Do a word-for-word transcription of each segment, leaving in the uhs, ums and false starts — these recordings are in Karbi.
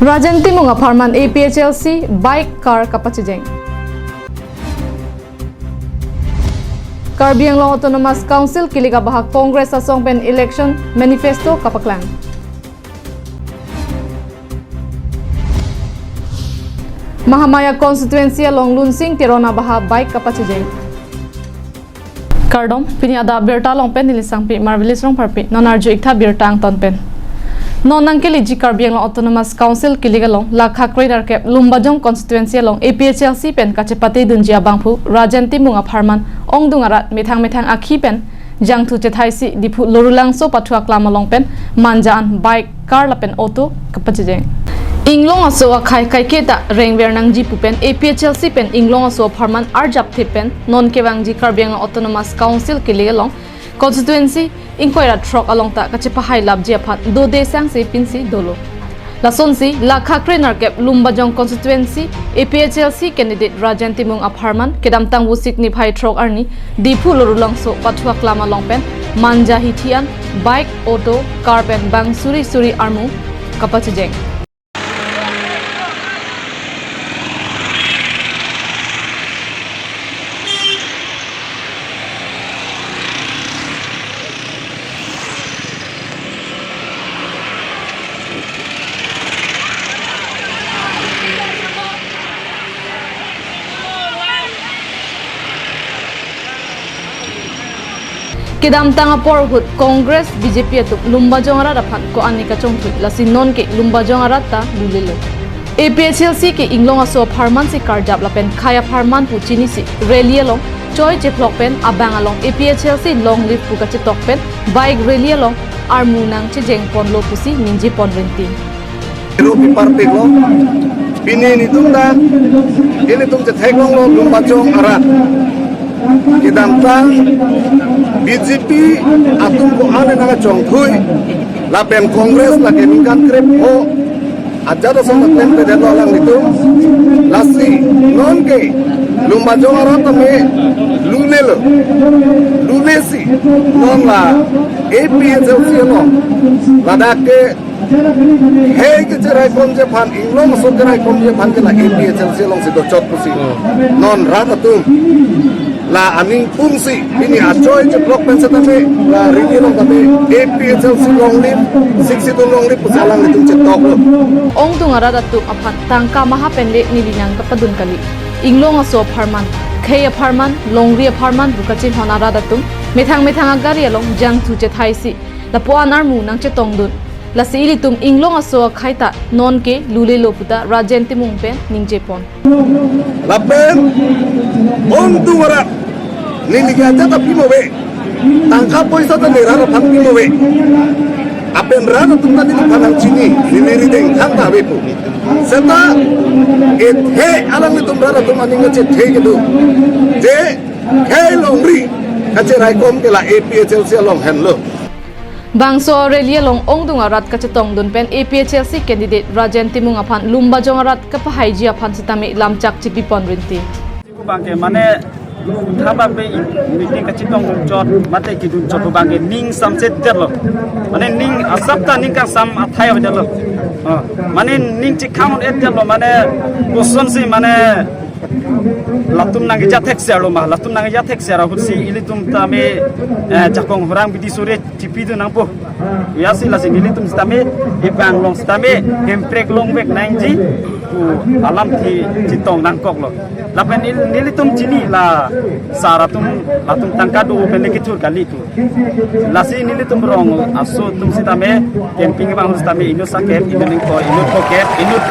Rajen Timung apharman A P H L C bike car kapachejeng. Karbi Anglong Autonomous Council kilik abahak Congress asong pen election manifesto kapaklang. Mahamaya constituency along Lunsing Teron abaha bike kapachejeng. Kardom, pini adap birta along pen neli sangpi Marvelous Rongpharpi, non arju-iktha birta angton pen. Non nangkeleji Karbi Anglong Autonomous Council kilik along, lakha krenerkep Lumbajong constituency along A P H L C pen kachepatedunji abangphu Rajen Timung apharman ongdung arat methang methang akhi pen jangthu chethaisi Diphu Lorulangso pathu aklam along pen manja an bike, car lapen auto kapachejeng. Inglong aso akhei kaiketa rengver nangji pu pen A P H L C pen Inglong aso apharman arjapthe pen non kevangji Karbi Anglong Autonomous Council kilik along constituency ingkoi ra throk along ta kachepahailapji aphan dode sangse pinsi dolo. Lasonsi, lakha krenerkep Lumbajong constituency A P H L C candidate Rajen Timung apharman kedamtang Vosik niphai throk arni Diphu Lorulangso pathu aklam along pen manja hithi an bike, auto, car pen bang suri suri armu kapachejeng. Kedamtang apor ahut Congress, B J P atum Lumbajong arat aphan ko-an ne kachongthui, lasi nonke Lumbajong arat ta lulelo. A P H L C ke Inglong aso apharman si karjap lapen khei apharman pu chinisi rally along choi chephlok pen abang along A P H L C long live pu kachetok pen bike rally along armu nangchejeng ponlo pusi ningje pon rinti. Ru pipar pik lo, pini netum ta, ilitum chetheklonglo Lumbajong arat. Kedamtang B J P atum ko-an ne nangkachongthui, lapen Congress lake ningkan krepho ajat ason klem pedetlo alanglitum. Lasi nonke Lumbajong arat tame lulelo, lulesi non la A P H L C along ladak ke khei kacheraikomji aphan, Inglong aso cheraikomji aphan ke la A P H L C alongsi dochot pusi. Hmm. Non rat atum la aning pungsi pini achoi chephlok pen setame la rally along tame A P H L C long live, Sixth Schedule long live pusi alanglitum chetoklo. Ongdung arat atum aphan tangka maha pen le neli nangkapadun kali. Inglong aso apharman, khei apharman, longri apharman pu kachinghon arat atum methang methang agari along jangthu chethaisi lapu-an armu nangchetongdun. Lasi ilitum Inglong aso akhei ta nonke lulelo puta Rajen Timung pen ningje pon. Lapen ongdung arat, neli ke ajat ta pimo ave, tangka poisa ta ne rat aphan pimo ave. Lapen rat atum ta neliphan nangchini, neli rideng than ta avepo. Seta ethe alanglitum rat atum aning kachethe kedo, je khei longri kacheraikom ke la A P H L C along henlo. Bangso rally along ongdung arat kachetongdun pen A P H L C candidate Rajen Timung aphan Lumbajong arat kapahaiji aphan setame lamchak chipi pon rinti. Bangke mane thaba pe meeting kachetongdun chot mate kedun chot bangke ning samse detlo. Mane ning asap ta ning kangsam athai avedetlo. Oh, mane ning chikhang un-edetlo, mane kosonsi mane latum nangkejat thekser lo ma, latum nangkejat thekser ahutsi ilitum tame, eh, jakong horang bidi sore chipidun nangpo. Yasi lasi nelitum sitame, ebang along sitame, Hemprek longvek nangji pu alamthe chetong nangkoklo. Lapen nel-, nelitum chini la sar atum, latum tangka do pen le kethur kali pu. Lasi nelitum rong aso atum sitame, camping abang sitame, inut saket, inut ingkoi, inut phokep, inut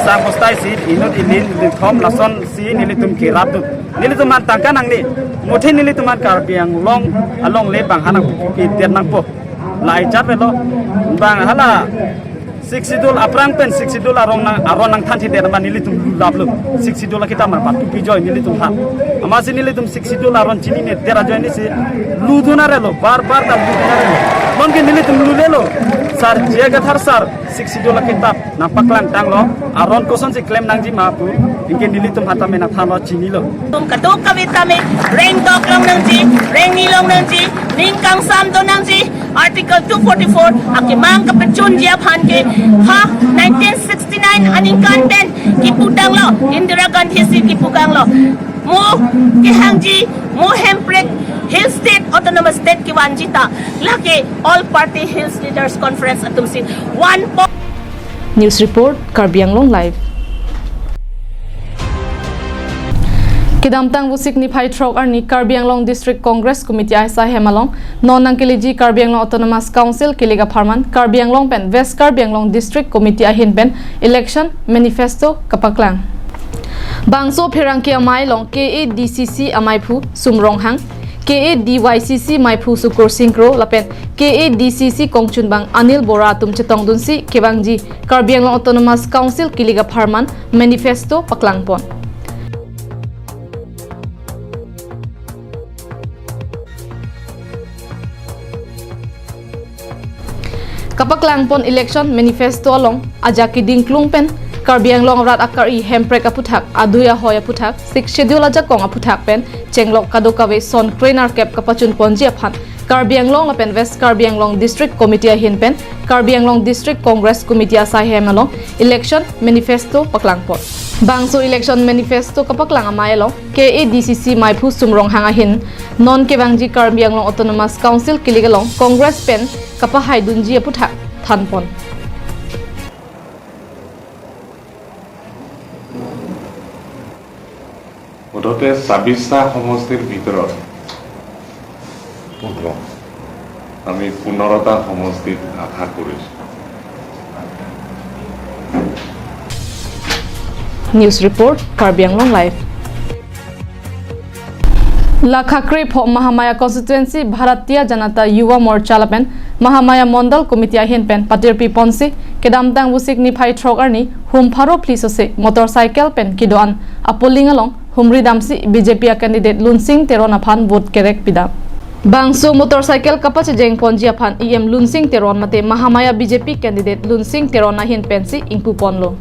sang hostai si, inut ilin, inut thom, lasonsi nelitum kerapdun. Nelitum aphan tangka nangne, muthe nelitum aphan Karbi Anglong along le bang hanang pipi det nangpo. La ichat velo, bang hala Sixth Schedule aphrang pen Sixth Schedule arong nang, aron nangthanthedet ma nelitum lulaplo. Sixth Schedule akita mar patu pijoi nelitum ha. Amatsi nelitum Sixth Schedule aron chinine det ajoine si ludun arelo, bar bar ta ludun arelo. Nonke nelitum lulelo. Sir, J I Kathar sir, Sixth Schedule akitap nangpaklang tanglo, aron kosonsi klem nangji ma pu, anke nelitum hatam nangthanlo, chinilo. Atum kadokave tame rengdok long nangji, rengni long nangji, ning kangsam do nangji, Article two forty-four akemang kapachunji aphan ke ha nineteen sixty-nine aningkan pen kipu tanglo, Indira Gandhi si kipu tanglo. Mo kehangji, mo hemprek Hill State, Autonomous State kevanji ta, lake All Party Hills Leaders Conference atum si one po- News report, Karbi Anglong Live. Kedamtang Vosik niphai throk arni Karbi Anglong District Congress Committee asai hem along non nangkeleji Karbi Anglong Autonomous Council kilik apharman Karbi Anglong pen West Karbi Anglong District Committee ahin pen election manifesto kapaklang. Bangso pherangke amei along K A D C C ameiphu Sum Ronghang, K A D Y C C meiphu Sukur Singkro lapen K A D C C kongchunbang Anil Bora atum chetongdunsi kevangji Karbi Anglong Autonomous Council kilik apharman manifesto paklangpon. Kapaklangpon election manifesto along ajak kedingklung pen Karbi Anglong arat akari hemprek aputhak, adui ahoi aputhak, Sixth Schedule ajakong aputhak pen chenglok kadokave son krenerkep kapachunponji aphan Karbi Anglong lapen West Karbi Anglong District Committee ahin pen Karbi Anglong District Congress Committee asai hem along election manifesto paklangpon. Bangso election manifesto kapaklang amei along K A D C C meiphu Sum Ronghang ahin non kevangji Karbi Anglong Autonomous Council kilik along Congress pen kapahaidunji aputhak thanpon. মুঠতে ছাব্বিশটা সমষ্টিৰ ভিতৰত আমি পোন্ধৰটা সমষ্টিত আশা কৰিছোঁ। News report, Karbi Anglong Live. Lakha krepho Mahamaya Constituency Bharatiya Janata Yuva Morcha lapen Mahamaya Mondal Committee ahin pen patirpiponsi kedamtang Vosik niphai throk arni hum pharo phli sose motorcycle pen kedo-an apoling along humri damsi B J P a candidate Lunsing Teron aphan vote kerek pidam. Bangso motorcycle kapachejengponji aphan E M Lunsing Teron mate Mahamaya B J P candidate Lunsing Teron ahin pensi ingpuponlo.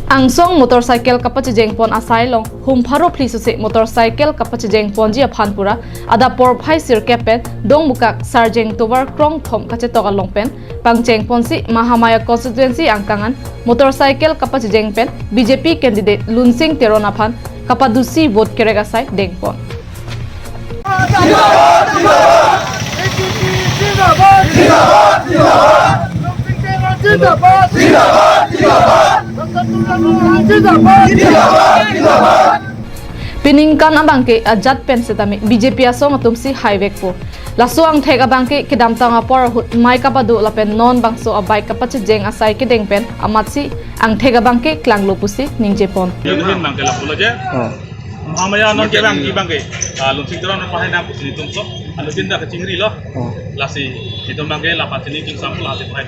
Angsong motorcycle kapachejengpon asai along hum pharo phli sose motorcycle kapachejengponji aphan pura adap porphai sirkep pen Dongmukak Sarjeng tovar krongthom kachetok along pen pangchengponsi Mahamaya Constituency angkang an motorcycle kapachejeng pen B J P candidate Lunsing Teron aphan kapadusi vote kerek asai dengpon. Piningkan abangke ajat pen setame B J P asong atumsi haivekpo. Laso angthek abangke kedamtang apor ahut mei kapado lapen non bangso a-bike kapachejeng asai kedeng pen amatsi angthek abangke klanglo pusi ningjepon. Yun hin bangke lapulo je. Oh. Mahamaya non kevangji abangke, ah, Lunsing Teron pahai nang pusi netum so, anu pinda kachingrilo. Oh. Lasi netum abangke lapan sini king sampul hati pahai.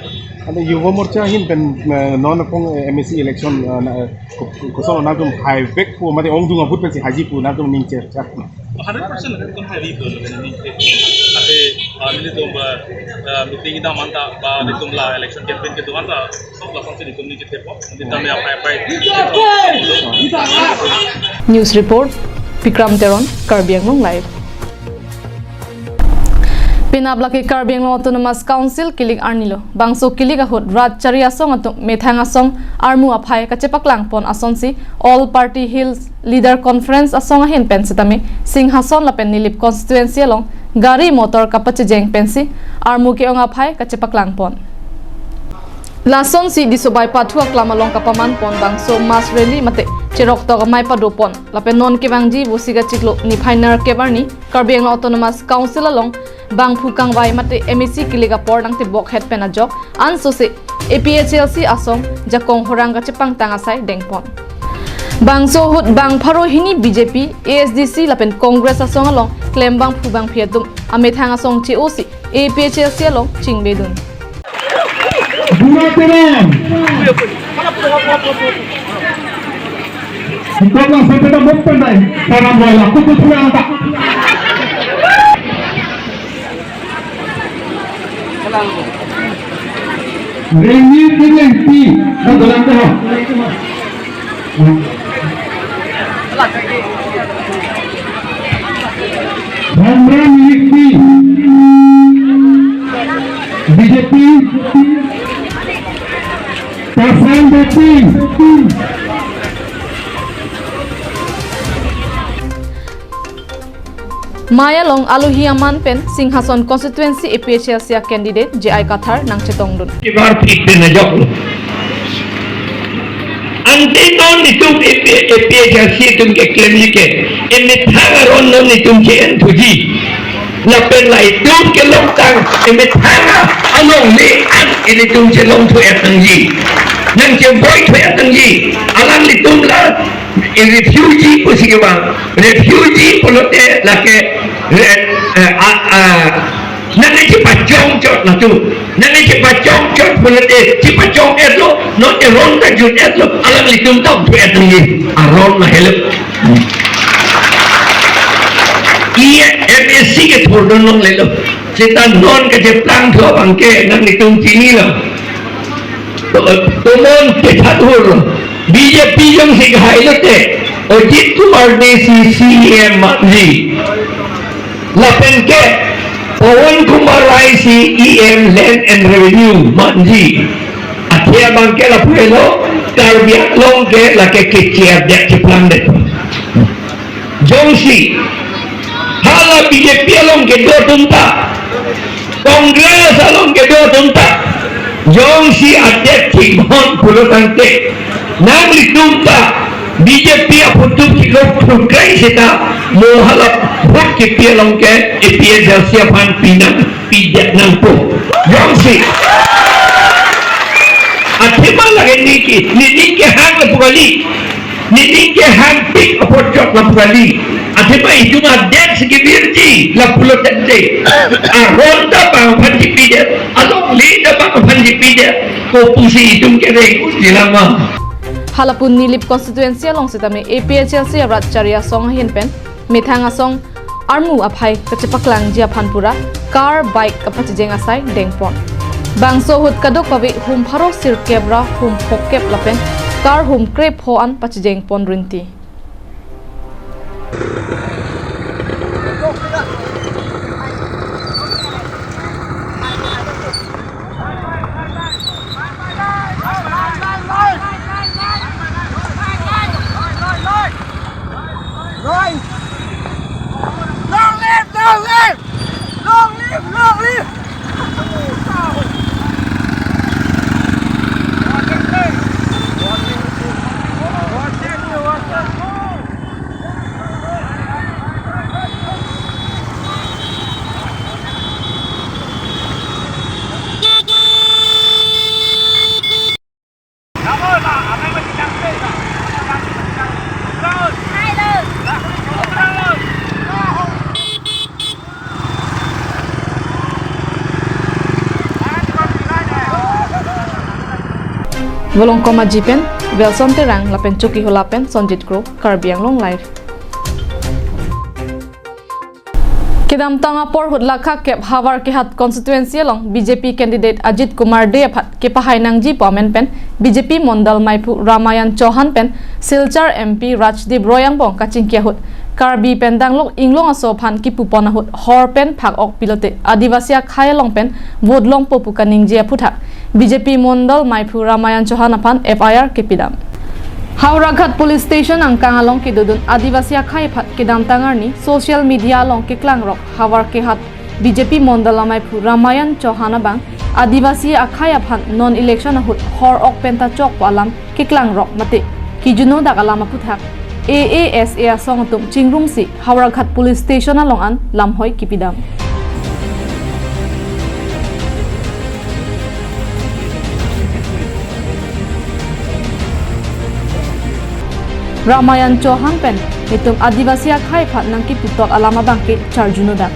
Ante Yuva Morcha ahin pen, eh, non akong, eh, M A C election, eh, na, eh, ko-, ko-, koson nangtum haivekpo mate ongdung ahut pensi haiji pu nangtum ningje chak. Hundred percent nangtum haivi ko ningje. Ante, ah, nelitum, eh, eh, meeting ida manta ba nelitum la election campaign kedo anta sok la sangsi nelitum ningje thepo. Nelitum ya pai pai. News report, Bikram Teron, Karbi Anglong Live. Penap lake Karbi Anglong Autonomous Council kilik arnilo. Bangso kilik ahut rat chari asong atum methang asong armu aphai kachepaklangpon asonsi All Party Hills Leader Conference asong ahin pen setame Singhason lapen Nilip constituency along gari motor kapachejeng pensi armu ke-ong aphai kachepaklangpon. Lasonsi Disobai pathu aklam along kapamanpon bangso mass rally mate cheroktok amei padopon lapen non kevangji Vosik achiklo niphai nerkep arni Karbi Anglong Autonomous Council along bangphu kangvai mate M A C kilik apor nangtebokhet pen ajok ansose A P H L C asong jakong horang kachepangtang asai dengpon. Bangso ahut bang pharo hini B J P, A S D C lapen Congress asong along klem bangphu bangphi atum amethang asong che-osi A P H L C along chingbedun. Bura Teron. Ikot lang sepeda bok pendai. Teron bola kutu pulang tak. Reni Tinengpi, kadolang ko. Hamra Milikpi, B J P, Pasang Beti. Maya along alohi aman pen Singhason constituency A P H L C a candidate J I Kathar nangchetongdun. Kibar pit pen ajok lo. Ante non itum A P, A P H L C atum keklemji ke, emethang aron non itum che-en thuji. Lapen la itum kelongtang emethang alongle an ilitum chelong thu-et nangji. Nangchevoi thu-et nangji. Alanglitum la e refugee pusi kevang. Refugee pulote lake re-, eh, a, a, nangchepachongchot latum. Nangchepachongchot pulote chepachong-etlo, non eron ta jun-etlo, alanglitum ta thu-et nangji. Aron na helo. I M S C kethurdun longlelo. Seta non kacheplang thu abangke nanglitum chinilo. To-, tomon kethurlo. B J P jongsi khailote Ajit Kumar Dey si C E M manji. Lapen ke Pawan Kumar Rai si E M Land and Revenue manji. Athe abangke lapu helo, Karbi Anglong ke lake keche adet cheplangdet. Jongsi hala B J P along kedo atum ta, Congress along kedo atum ta, jongsi adet chinghon pulo tangte, nanglitum ta B J P aphuthak kilo phukai seta mo hala vote kepi along ke A P H L C aphan pinang pidet nangpo. Jongsi athema lake niki, niki kehang lapu kali. Niki kehangpik apot chok lapu kali. Athema itum adet si kevirji lapulo tangte, aron ta bang aphan chipidet, alongle ta bang aphan chipidet, ko pusi itum kereng usi lama. Hala pu Nilip constituency along sitame A P H L C arat chari asong ahin pen methang asong armu aphai kachepaklangji aphan pura car, bike kapachijeng asai dengpon. Bangso ahut kadokave hum pharo sirkep ra hum phokep lapen car hum krepho an pachijengpon rinti. Long live! Long live! Long live! Long live! Volongkom Aji pen Wilson Terang lapen Chokihola pen Sonjit Kro, Karbi Anglong Live. Kedamtang apor ahut lakha kep Howraghat constituency along B J P candidate Ajit Kumar Dey aphan kepahai nangji pu amen pen B J P mondal maiphu Ramayan Chauhan pen Silchar M P Rajdeep Roy angbong kachingki ahut Karbi pen danglok inglong aso aphan kipupon ahut hor pen phak-ok pilote Adivasi akhai along pen vote longpo pu kaningje aphuthak B J P mondal maiphu Ramayan Chauhan aphan F I R kepidam. Howraghat Police Station angkang along kedodun Adivasi akhai aphan kedamtang arni social media along keklangrok Howraghat B J P mondal maiphu Ramayan Chauhan abang Adivasi akhai aphan non election ahut hor-ok penta chokpo alam keklangrok mate kijuno dak alam aphuthak A A S A asong atum chingrumsi Howraghat Police Station along an lamhoi kipidam. Ramayan Chauhan pen netum Adivasi akhai aphan nangkiputot alam abangke charjuno dak.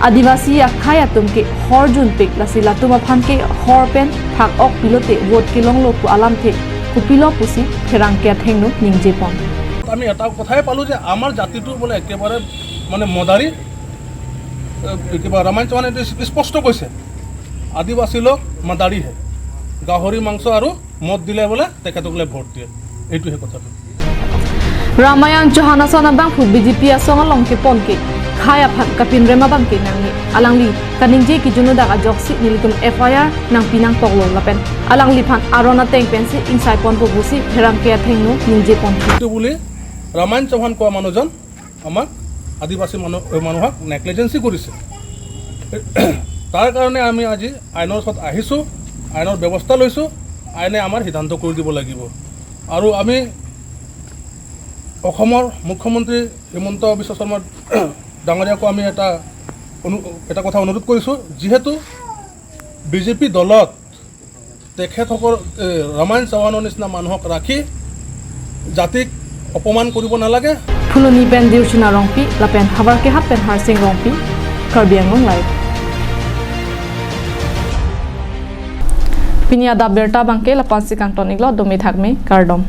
Adivasi akhai atum ke hor junpik lasi latum aphan ke hor pen phak-ok pilote vote kelonglo pu alamthe kopilo pusi pherangke athengno ningjepon. আমি এটা কথাই পালো যে আমাৰ জাতিটো বোলে একেবাৰে মানে মদাৰী। এ, কিবা ৰামায়ণ চৌহানে এইটো স্পষ্ট কৈছে, আদিবাসী লোক মদাৰী হে। গাহৰি মাংস আৰু মদ দিলে বোলে তেখেতসকলে ভোট দিয়ে। এইটোহে কথাটো। ৰামায়ণ চৌহান আছান abangphu B J P asong along kepon ke khei aphan kapinrem abang ke nangji. Alangli kaningje kejun adak ajoksi nelitum F I R nangpi nangpoklo lapen alangliphan aron ateng pensi ingsai ponpo pusi pherangke athengno ningje pon. এইটো বুলি ৰামায়ণ চৌহান কোৱা মানুহজন আমাক আদিবাসী মানুহ, মানুহক নেগলিজেঞ্চি কৰিছে। তাৰ কাৰণে আমি আজি আইনৰ ওচৰত আহিছোঁ, আইনৰ ব্যৱস্থা লৈছোঁ। আইনে আমাৰ সিদ্ধান্ত কৰি দিব লাগিব। আৰু আমি অসমৰ মুখ্যমন্ত্ৰী হিমন্ত বিশ্ব শৰ্মা ডাঙৰীয়াকো আমি এটা অনু-, এটা কথা অনুৰোধ কৰিছোঁ, যিহেতু B J P দলত তেখেতসকল, এ, ৰামায়ণ চৌহানৰ নিচিনা মানুহক ৰাখি জাতিক অপমান কৰিব নালাগে। Phuloni pen Dirchuna Rongpi lapen Havar Kehat pen Harsing Rongpi, Karbi Anglong Live. Pini adap birta abangke lapu-ansi kangton-iklo, dome thakme, kardom.